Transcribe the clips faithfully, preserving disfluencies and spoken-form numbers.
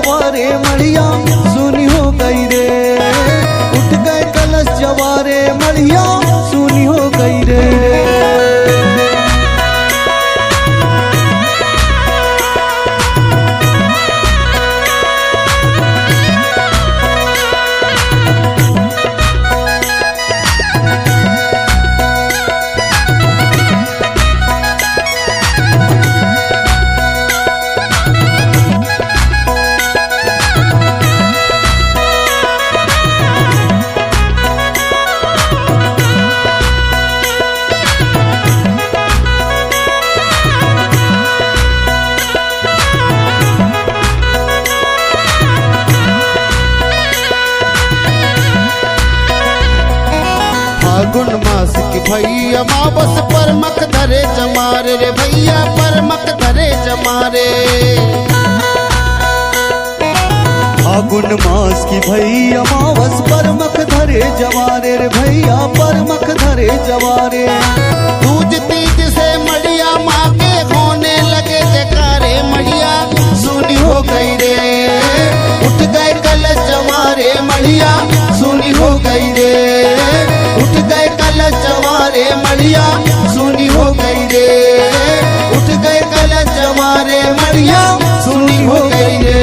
वारे मड़िया सुनी हो गई रे, उठ गए कलश जवारे मड़िया सुनी हो गई रे। फागुन मास की भई अमावस, परमख धरे जमारे रे भैया, परमख धरे जमारे। फागुन मास की भई अमावस, परमख धरे जवारे रे भैया, परमख धरे जवारे। दूज तीज से मड़िया माँ के होने लगे जयकारे, मड़िया सुनी हो गई रे। उठ गए कलश जवारे, मड़िया सुनी हो गई रे। उठ गए कलश जवारे, मड़िया सुनी हो गई रे। उठ गए कलश जवारे, मड़िया सुनी हो गई रे।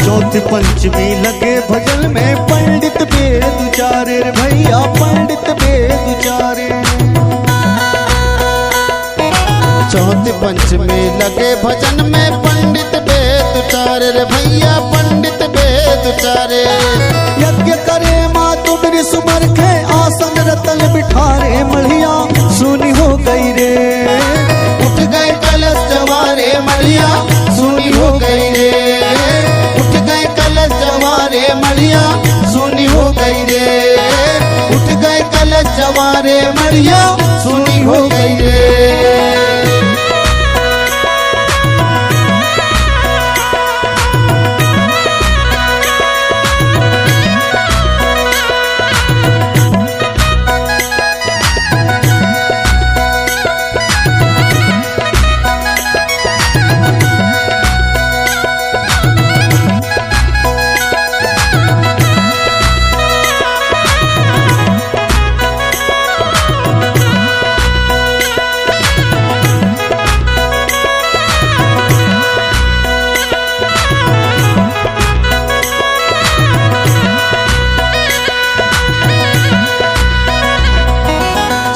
चौथ पंचमी लगे भजन में, पंडित वेद उचारे रे भैया, पंडित वेद उचारे। चौथ पंचमी लगे भजन में, पंडित वेद उचारे रे भैया, पंडित वेद उचारे। यज्ञ करे माँ तुमरी सुमरखे, आसन रतन बिठारे मड़िया सुनी हो गई रे। उठ गए कलश जवारे मड़िया सुनी हो गई रे। उठ गए कलश जवारे मड़िया सुनी हो गई रे। उठ गए कलश जवारे मड़िया सुनी हो गई रे।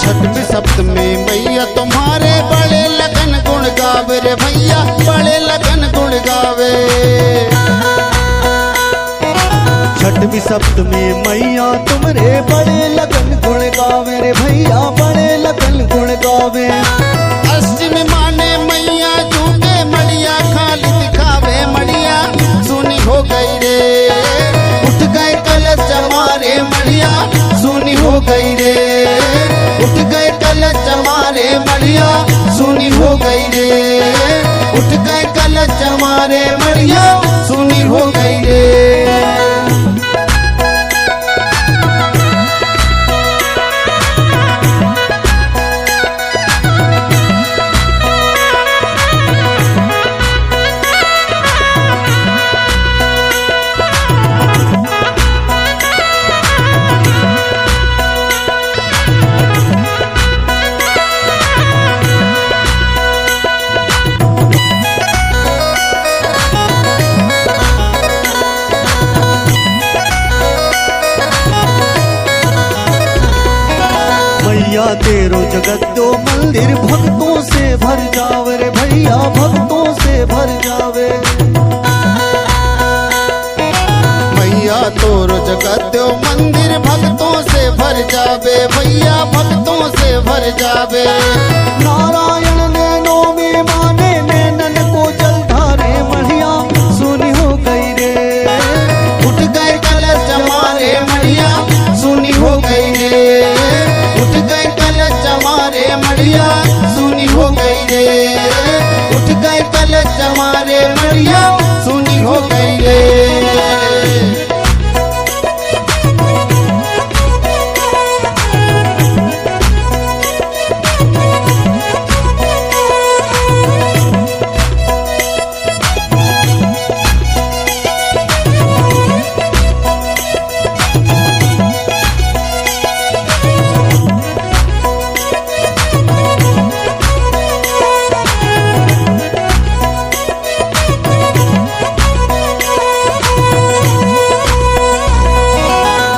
छठवीं सप्तमी मैया तुम्हारे बड़े लगन गुण गावे रे भैया, बड़े लगन गुण गावे। छठवीं सप्तमी मैया तुमरे बड़े लगन गुण गावे रे भैया, बड़े लगन गुण गावे। अष्टमी माने मैया झूठे मड़िया खाली दिखावे, मड़िया सुनी हो गई रे। उठ गए कलश जमारे मड़िया सुनी हो गई रे। उठ गए कलश जमारे मड़िया सुनी हो गई रे। उठ गए कलश जमारे मड़िया सुनी हो गई रे। मैया तेरो जगत दो मंदिर भक्तों से भर जावे रे भैया, भक्तों से भर जावे। मैया तोरो जगत दो मंदिर भक्तों से भर जावे, भैया भक्तों से भर जावे। नारायण ने नौमी माने नैनन को जल रे मड़िया सुनी हो गई रे।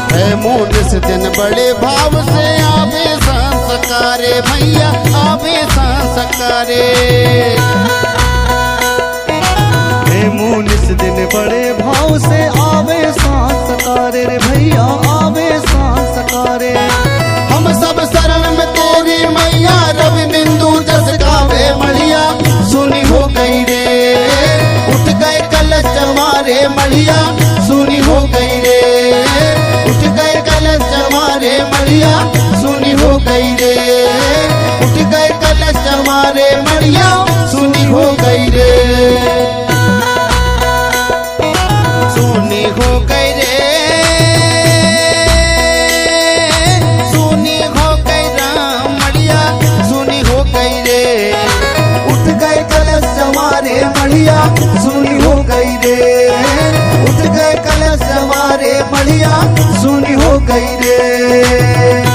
हे मुनिस दिन बड़े भाव से आवे संस्कारे भैया, आवे संस्कारे। हे मुनिस दिन बड़े भाव से आवे संस्कारे रे भैया, आवे संस्कारे। हम सब शरण में तेरी मैया, रवि बिंदु जस गावे मड़िया सुनी हो गई रे। उठ गए कलश हमारे मड़िया सुनी हो गई रे। उठ गए कलश हमारे मड़िया सुनी हो गई रे। उठ गए कलश हमारे मड़िया सुनी हो गई रे। सुनी हो गई रे। सुनी हो गई राम मड़िया सुनी हो गई रे। उठ गए कलश हमारे मड़िया सुनी हो गई रे। उठ गए कलश हमारे मड़िया सुनी हो गई रे।